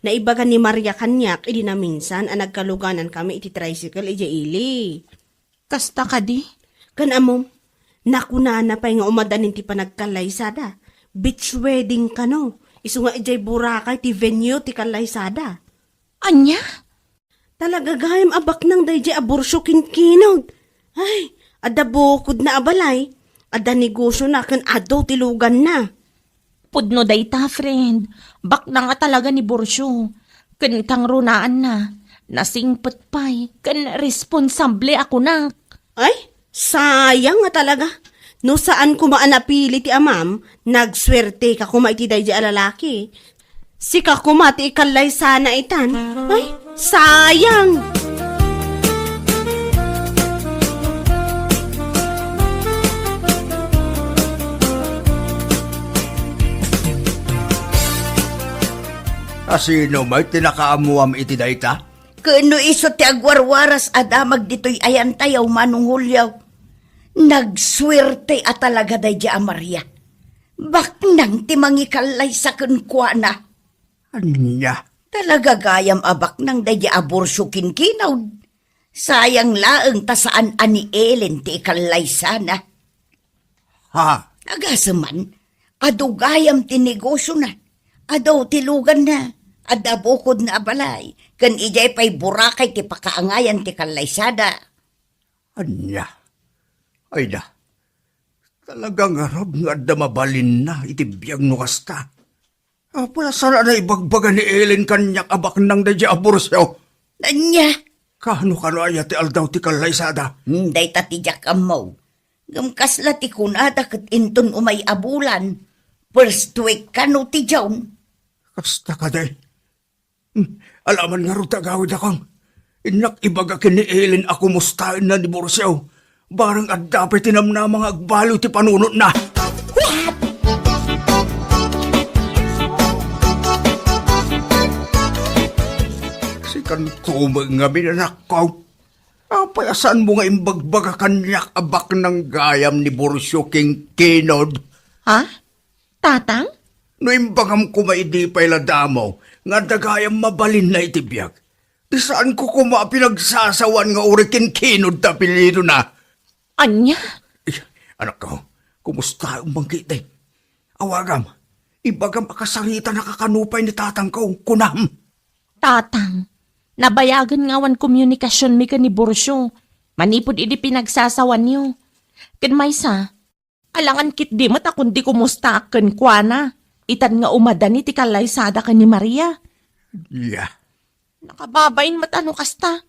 Naibaga ni Maria kaniak idi naminsan a nagkaluganankami iti tricycle idiay ili. Kasta kadi? Ken ammom, nakunana pay nga umadanin ti panagkallaysada. Beach wedding kano. Isu nga idiay Boracay ti venue ti kallaysada. Ania? Talaga gayam a baknang daydiay a Borcio kinkinod. Ay, adda bukodna a balay, adda negosiona ken adu ti luganna. Pudno dayta, friend. Baknang a talaga ni Borcio. Ken kangrunaanna, nasingpet pay ken responsable a kunak. Ay, sayang nga talaga. No saan koma a napili ti amam, nagsuerteka koma iti daydiay a lalaki. Sika koma ti ikallaysana itan. Ay, sayang! Asino met ti nakaammoam iti dayta? Ken no isu ti agwarwaras a damag ditoy ayantayo, Manong Julio. Nagsuerte a talaga daydiay a Maria. Baknang ti mangikallaysa kenkuana. Ania? Talaga gayam a baknang daydiay a Borcio kinkinod. Sayang laeng ta saan a ni Ellen ti ikallaysana. Ha? Nagaseman, adu gayam ti negosiona. Adu ti luganna. Adda bukodna a balay. Ken idiay pay Boracay ti pakaangayan ti kallaysada. Ania? Ayda, talaga ngarud nga adda mabalinna iti biag no kasta. Apay a saan a naibagbaga ni Ellen kaniak a baknang daydiay a Borcio? Ania? Kano, kano aya ti aldaw ti kallaysada? Hmm, dayta ti diak ammo. Ngem kasla ti kunada ket inton umay a bulan, first week kano ti June. Kasta kadi? Hmm, alaman ngarud ti agawidakon. Innak ibaga ken ni Ellen a kumustaenna ni Borcio. Barang adda pay ti namnama nga agbaliw ti panunotna. Sikan koma ngamin, anakko. Apay a saanmo nga imbagbaga kaniak a baknang gayam ni Borcio kinkinod? Ha? Tatang? No imbagam koma idi pay la damo nga adda gayam mabalinna iti biag, ti saanko koma a pinagsasawan nga uray kinkinod ti apelidona. Ania? Ay, anakko, kumusta man ketdi? Awagam, ibagam a kasaritanaka kano pay ni tatangko, kunam. Tatang, nabayagen nga awan komunikasionmi ken ni Borcio manipud idi pinagsasawanyo. Ken maysa, alangan ketdi met a kundi kumustaak kenkuana, itan nga umadani ti kallaysada ken ni Maria. Ya. Nakababain met a no kasta.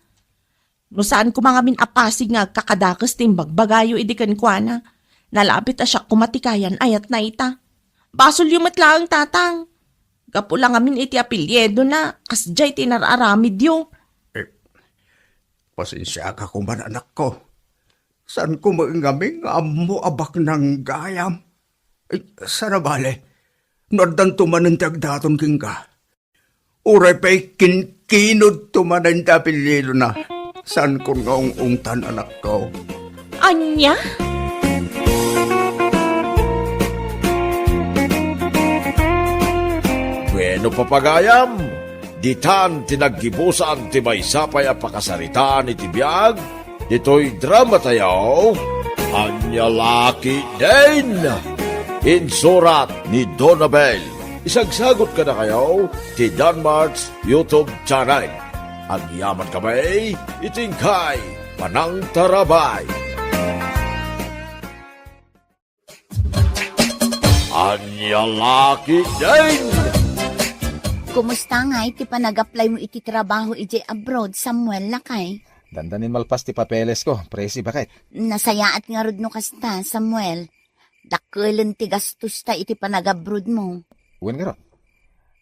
No saan koma ngamin a pasig nga agkakadakes ti imbagbagayo idi kenkuana, nalabit a siak koma ti kayan-ayatna ita. Basolyo met laeng, tatang. Gapu la ngamin iti apelyidona, kasdiay ti inar-aramidyo. Eh, pasensiaka koma, anakko. Saan koma ngamin nga ammo a baknang gayam. Eh, sana bale, no addanto manen ti agdaton kenka. Uray pay kinkinodto manen ti apelyidona. Saankon nga ung-ungtan, anakko. Ania? Bueno, papagayam, ditan ti naggibusan ti maysa pay a pakasaritaan iti biag ditoy dramatayo, Ania La Ketdin. Insurat ni Donabel. Isagsagut kadakayo ti Danmart's YouTube channel. Agyaman kami iti inkay panangtarabay. Ania La Ketdin! Kumusta ngay ti panag-apply mo iti trabaho idiay abroad, Samuel, lakay? Dandanin malpas ti papeles ko, Presi, baket. Nasayaat ngarud no kasta, Samuel. Dakkelen ti gastosta iti panag-abroad mo. Wen ngarud,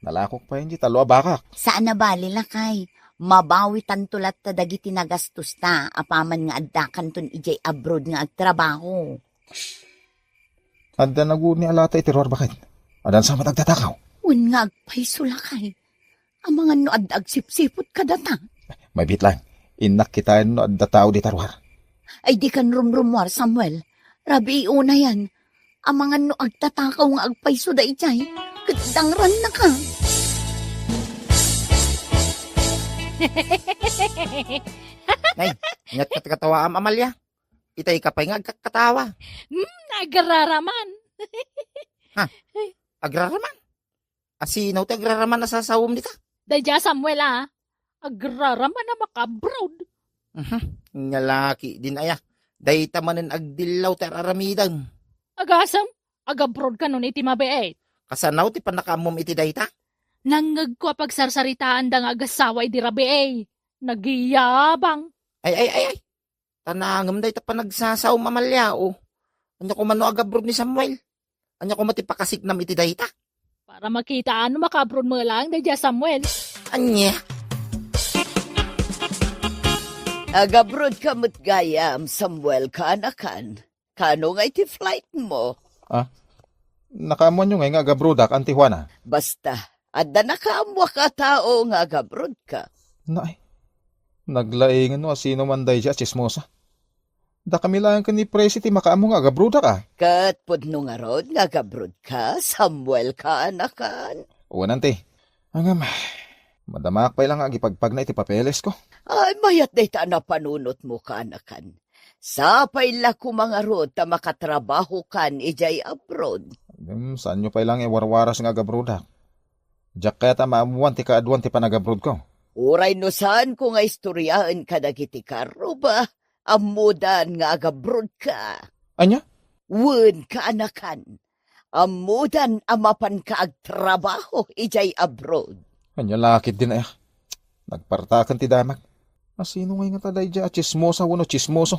nalakok pay iti tallo a bakak. Saan a bali, lakay. Mabawitanto latta dagiti nagastosta apaman nga addakanton idiay abroad nga agtrabaho. Adda naguni a lata iti ruar, baket. Adda sa met agtatakaw. Wen nga agpayso, lakay. Amangan no adda agsipsiput kadata. Mabiit lang. Innak kitaen no adda tao dita ruar. Ay, dikan rumrumuar, Samuel. Rabii unayan. Amangan no agtatakaw nga agpayso daydiay. Ket dangrannaka. Nay, aniat ket katawaam, Amalia? Itay ka pay nga agkakkatawa. Hmm, agraraman. Ha? Agraraman? Asino ti agraraman a sasawem dita? Daydiay a Samuel, a. Agraraman a maka-abroad. Mhm. Ania La Ketdin aya. Dayta manen agdillaw ti ar-aramidem. Agasem, ag-abroad kanon iti mabiit. Kasano ti pannakaammom iti dayta? Nangngegko a pagsarsaritaanda nga agassawa idi rabii. Nagyabang. Ay, ay, ay, ay. Ta naangem dayta panagsasawem, Amalia, o. Ania koma no ag-abroad ni Samuel? Ania koma ti pakasiknam iti dayta? Para makita no maka-abroad met laeng daydiay a Samuel. Ania? Ag-abroad ka met gayam, Samuel, kaanakan. Kano nga iti flight mo? Ah? Nakaammoanyo ngay nga ag-abroadak, Auntie Juana? Basta, adda nakaammoak a tao nga ag-abroad ka. Naay, naglaingen no asino man daydiay a tsismosa. Dakami laeng ken ni Presi ti makaammo nga ag-abroadak, a. Ket pudno ngarud nga ag-abroad ka, Samuel, kaanakan? Wen, Auntie. Ngem, madamaak pay la nga agipagpagna iti papelesko. Ay, mayat dayta a napanunotmo, kaanakan. Sapay la koma ngarud ta makatrabahokan idiay abroad. Ngem, saanyo pay la nga iwarwaras nga ag-abroadak. Diak kayat a maammoan ti kaaduan ti panag-abroadko. Uray no saanko nga istoriaen kadagiti karruba, ammodan nga ag-abroad ka. Ania? Wen, kaanakan. Ammodan a mapanka agtrabaho idiay abroad. Ania la ketdin aya? Nagpartaken ti damag. Asino ngay ngata daydiay a tsismosa wenno tsismoso?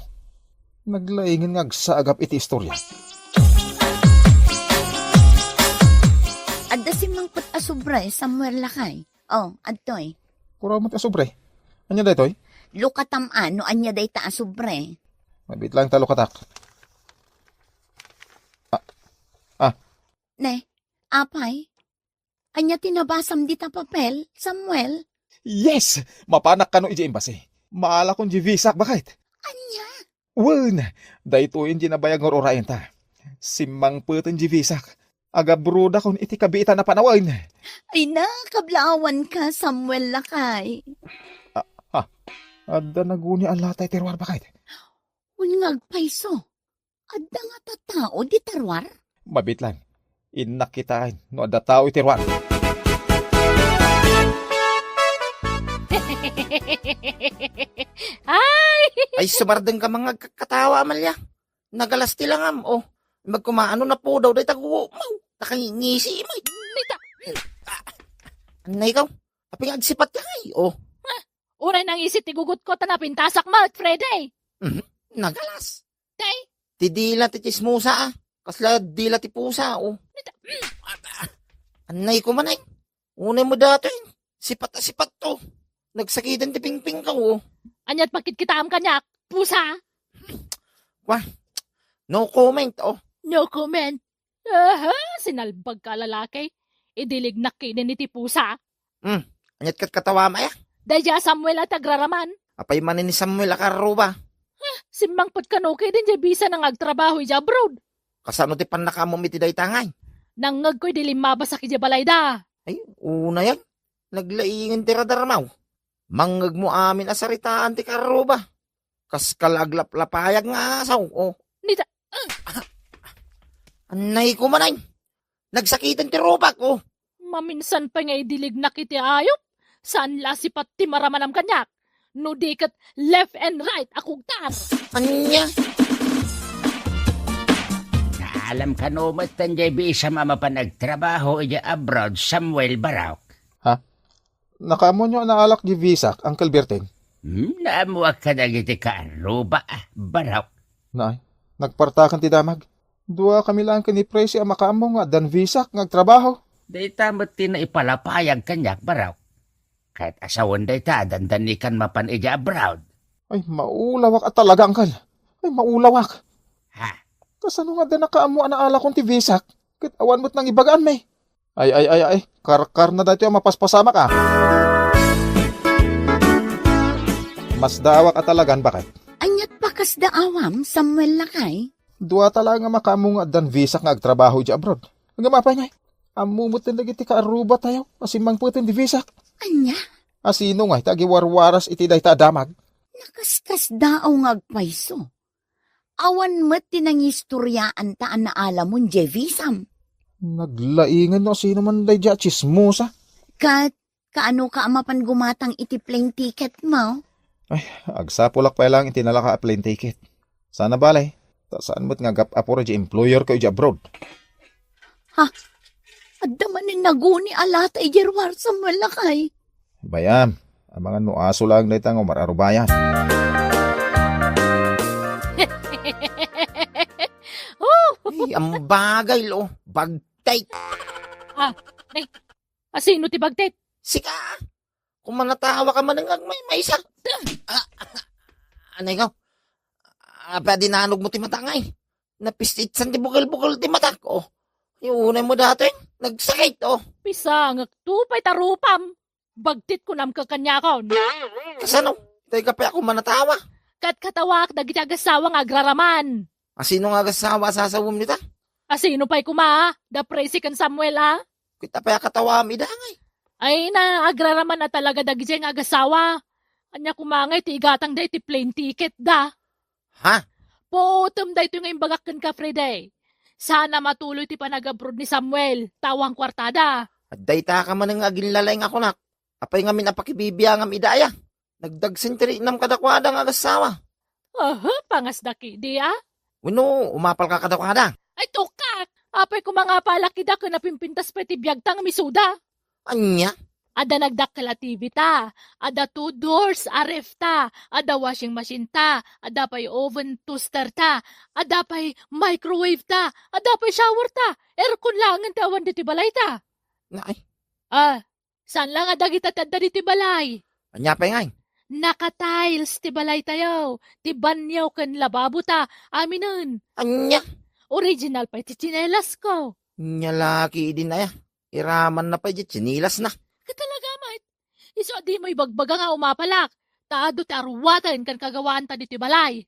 Naglaingen nga agsaagap iti istoria. Adda simmangpet a sobre, Samuel, lakay. Oh, adtoy. Kuraw met a sobre. Ania daytoy? Lukatam a no ania dayta a sobre. Mabiit laeng ta lukatak. Ah, ah. Ne, apay? Ania ti nabasam dita papel, Samuel? Yes! Mapanak kano idiay embassy. Maalakon diay visak, baket. Ania? Wen, daytoyen diay nabayag nga ur-urayenta. Simmangpeten diay visak. Agabrodakon iti kabiitan a panawen. Ay, nakablaawanka, Samuel, lakay. Ah, ah. Adda naguni a lata iti ruar, baket. Wen, Ngagpayso, adda ngata tao dita ruar? Mabitlan. Innak kitaen no adda tao iti ruar. Ay! Ay, sumardeng ka, mangagkakatawa, Amalia. Nagalas ti langam, oh. Magkumaano napudaw dayta gugumaw. Nakangingisi, may. Nita. Anay ka, apay nga agsipat ka, ay, oh. Uray nangisi ti gugutko ta napintasak met, Freddy. Mhm. Nagalas. Tay? Ti dila ti tsismosa, ah. Kasla dila ti pusa, oh. Nita. Anay ko man, ay. Unay mo datoy. Sipat a sipat to. Nagsakiten ti pingping ka, oh. Aniat pakitkitaam kaniak, pusa? Wa, no comment, oh. No comment. Aha, sinalbag ka, lalaki. Idilignak kinin iti pusa. Hmm, aniat kat katawa, maya? Daydiay a Samuel a ti agraraman. Apay manen ni Samuel a karruba? Simmangpet kano kay din jay bisa na nga agtrabaho ija abroad. Kasano ti pannakaamom iti dayta ngay? Nangngegko idi limmabasak ija balayda. Ay, una yan. Naglaingen ti radarmaw. Mangngeg mo amin a saritaan ti karruba. Kas kala aglaplapayag nga asaw, oh. Nita. Anay ko manay. Nagsakiten ti rupak, oh. Maminsan pay nga idilignak iti ayup. Saan la sipat ti maramanam kaniak? No di ket left and right a kugtar. Ania? Naalam kano met daydiay bisam a mapan agtrabaho ija abroad, Samuel Barok? Ha? Nakaammonyo a naalak di visak, Uncle Berting? Hmm, naammoak kadagiti kaarruba, Barok. Nay, nagpartakan ti damag. Dua kami laeng ken ni Presi a makaammo nga addan visak nga agtrabaho. Dayta met ti naipalapayag kaniak, Barok. Ket asawen dayta a dandanikan mapan ija abroad. Ay, maulawak a talaga, Uncle. Ay, maulawak. Ha? Kasano nga adda nakaammo a naalakon ti visak? Ket awan met nangibagaanmi. Ay, ay, ay, ay, karkarna daytoy a mapaspasamak, a. Masdaawak a talagan, baket. Aniat pa kasdaawam, Samuel lakay? Dua ta laeng a makaammo nga addan visak nga agtrabaho ija abroad. Ngem apay ngay? Ammo met dagiti kaarrubatayo a simmangpeten ti visak. Ania? A sino ngay ti agiwarwaras iti dayta a damag? Nakaskasdaaw nga agpayso. Awan met ti nangistoriaanta a naalamon jay visam. Naglaingen no sino man daydiay a tsismosa. Ket kaano ka a mapan gumatang iti plane ticket mo? Ay, agsapulak pay laeng iti nalaka a plane ticket. Sana bale, ta saan met nga agap-apor jay employer ko ija abroad. Ha? Adda manen naguni a lata ijay ruar, Samuel lakay? Bay-am, amangan no aso laeng dayta nga umar-arubayan. Oh! Ay, ambagay, lo. Bagtit. Ah, ay, asino ti bagtit? Sika. Kumanatawa ka manen nga agmaymaysa. Ah, anay ka? Apay a dinanog mo ti mata ngay? Napistitsan ti bukel-bukel ti matak, oh. Ay, unay mo datoy, nagsakit, oh. Pisangek, tupay ta rupam. Bagtit kunam ka kaniakon. Kasano? Tay ka pay ako manatawa. Ket katawaak dagiti agassawa nga agraraman. Asino nga agassawa a sasawem dita? Asino pay koma, da Presi ken Samuel, a? Kita pay a katawaam ida, ngay. Ay na, agraraman a talaga dagiti nga agassawa. Ania koma ngay ti igatangda iti plane ticket da? Ha? Puotem daytoy nga imbagak kenka, Freddy. Saan a matuloy ti panagabroad ni Samuel, ta awan kuartada. Adda ita ka manen nga aginlalay nga kunak. Apay ngamin a pakibibiangam ida aya? Nagdagsen ti riknam kadakuada nga agassawa. Aha, pangasda kidi, a? Wenno, umapal ka kadakuada? Ay, tukak! Apay ko mangapalak ida ken napimpintas pay ti biagta nga misuda. Ania? Adda nagdakkel a T V ta, adda two doors a ref ta, adda washing machine ta, adda pay oven toaster ta, adda pay microwave ta, adda pay shower ta, aircon laengen ti awan ditoy balay ta. Nay. Ah, saan la nga dagita ti adda ditoy balay? Ania pay ngay? Naka-tiles ti balay tayo, ti banyo ken lababo ta, aminen. Ania? Original pay ti tsinelas ko. Ania la kidin aya? Iraman na pay di tsinilas na. Ket talaga, met. Isu a dimo ibagbaga nga umapalak, ta adu ti aruaten ken kagawaanta ditoy balay.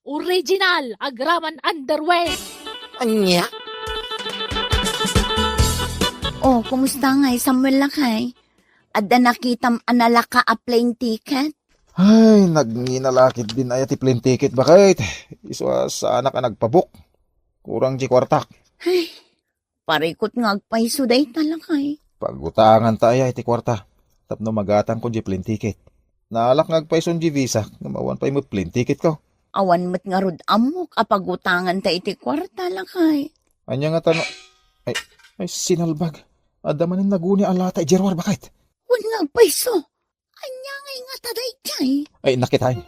Original, agraman underwear. Ania? Oh, kumusta ngay, Samuel lakay? Adda nakitam a nalaka a plane ticket? Ay, nagngina la ketdin aya ti plane ticket, baket. Isu a saanak a nagpabook. Kurang ti kuartak. Ay, parikot nga agpayso dayta, lakay. Pagutanganta aya iti kuarta tapno magatangko diay plane ticket. Naalak nga agpayson diay visa ngem awan pay met plane ticketko. Awan met ngarud ammok a pagutanganta iti kuarta, lakay. Ania ngata no, ay, ay, sinalbag. Adda manen naguni a lata idiay ruar, baket. Wen nga agpayso. Ania ngay ngata daydiay? Ay, nakitaen.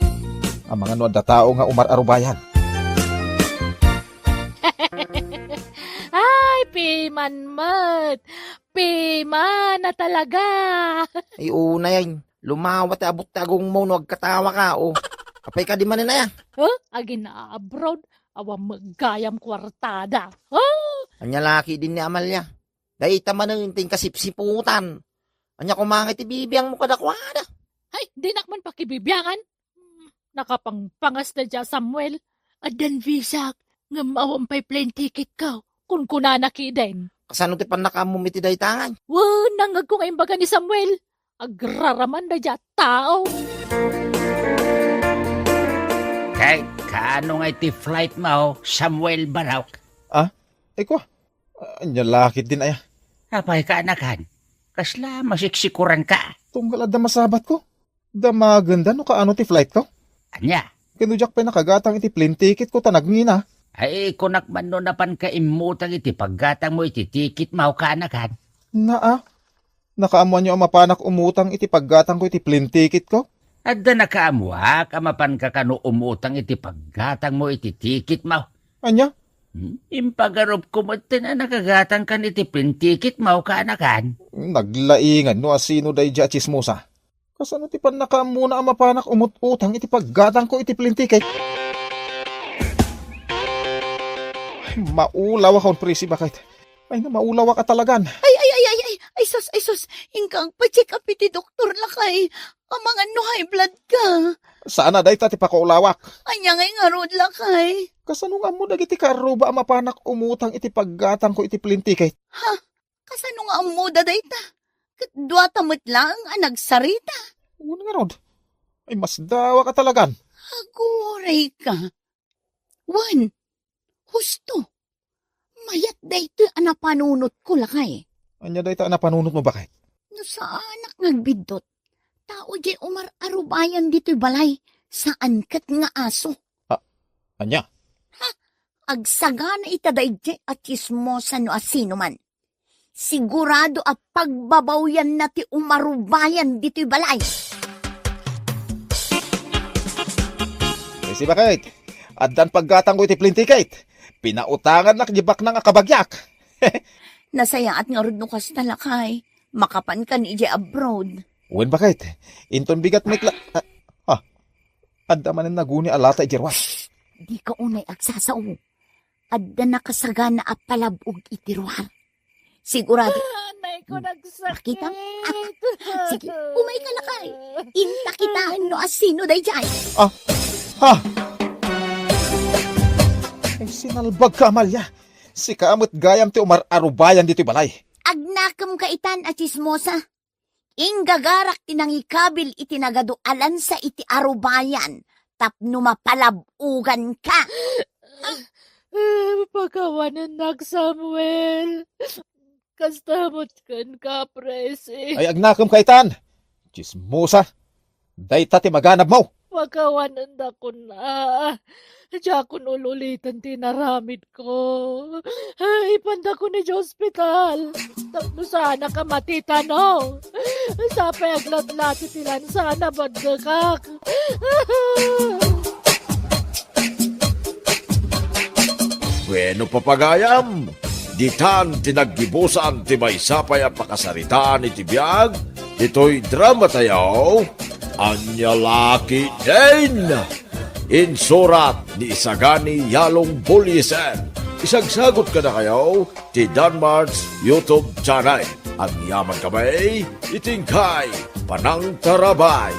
Amangan no adda tao nga umar-arubayan. Ay, piman met. Piman a talaga. Ay, unay, ay. Lumawa ti abut ti agongmo no agkatawa ka, o. Apay ka di manen aya? Huh? Agin-abroad? Awan met gayam kuartada. Huh? Ania la ketdin ni Amalia? Dayta manen ti inkasipsiputan. Ania koma ngay ti bibiangmo kadakuada? Ay, dinak man pakibibiangan. Hmm, nakapangpangas daydiay a Samuel. Addan visak, ngem awan pay plane ticketko. Kunkunana ketdin. Kasano ti pannakaammom iti dayta ngay? Wen, nangngegko nga imbaga ni Samuel. Agraraman daydiay a tao. Kay, kaano ngay ti flightmo, Samuel Barok? Ah? Ay, kua. Ania la ketdin aya? Apay ka, anakan? Kasla masiksikuranka? Tunggal adda masabatko. Damagenda no kaano ti flightko. Ania? Ken no diak pay nakagatang iti plane ticketko ta nagngina. Ay, kunak man no napanka immutang iti paggatangmo iti ticketmo, kaanakan? Naa, nakaammoanyo a mapanak umutang iti paggatangko iti plane ticketko? Adda nakaammoak a mapanka kano umutang iti paggatangmo iti ticketmo. Ania? Hmm? Impagarupko metten a nakagatangkan iti plane ticketmo, kaanakan? Naglaingan no asino daydiay a tsismosa. Kasano ti pannakaammona a mapanak umut-utang iti paggatangko iti plane ticket? Ay, maulawak a, Presi, baket. Ay, na, maulawak a talagan. Ay, ay, ay, ay, ay, ay, sus, ay, sus. Inka agpa-check up iti doktor, lakay. Amangan no high blood ka. Saan a dayta ti pakaulawak. Ania ngay ngarud, lakay? Kasano nga ammo dagiti karruba a mapanak umutang iti paggatangko iti plane ticket? Ha? Kasano nga ammoda dayta? Ket duata met laeng a nagsarita. Wen ngarud. Ay, masdawak a talagan. Aguray ka. Wen, husto. Mayat daytoy a napanunotko, lakay. Ania dayta a napanunotmo, baket? No saanak nga agbiddut, tao diay umar-arubayan ditoy balay, saan ket nga aso. Ah, ania? Ha? Agsagana ita daydiay a tsismosa no asinoman. Sigurado a pagbabawyanna ti umarubayan ditoy balay. Presi, baket, addan paggatangko iti plane ticket. Pinautangannak diay baknang a kabagiak. Nasayaat ngarud no kasta, lakay. Makapankan idiay abroad. Wen, baket. Inton bigat met la-, ah, ah. Adda manen naguni a lata idiay ruar. Dika unay agsasao. Adda nakasagana a palab-og iti ruar. Sigurado. Ah, anay ko, hmm, nagsakit. Makita? Ah, sige, umayka, lakay. Inta kitaen no asino daydiay. Ah, ha? Ay, sinalbagka, Amalia. Sika met gayam ti umar-arubayan ditoy balay. Agnakemka itan a tsismosa. Inggagarak ti nangikabil iti nagadu a lansa iti arubayan tapno mapalab-oganka. Ah, pakawanennak, Samuel. Kasta met kenka, Presi. Ay, agnakemka itan. Tsismosa. Dayta ti maganabmo. Pakawanendakon a. Diakon ul-uliten ti inaramidko. Ipandakon idiay ospital. Tapno saanak a matitano. Sapay aglatlati ti lansa a nabaddekak. Bueno, papagayam, ditan ti naggibusan ti maysa pay a pakasaritaan iti biag ditoy dramatayo, Ania La Ketdin. Insurat ni Isagani Yalong Buliesen. Isagsagut kadakayo ti Danmart's YouTube channel. Agyaman kami iti inkay panangtarabay.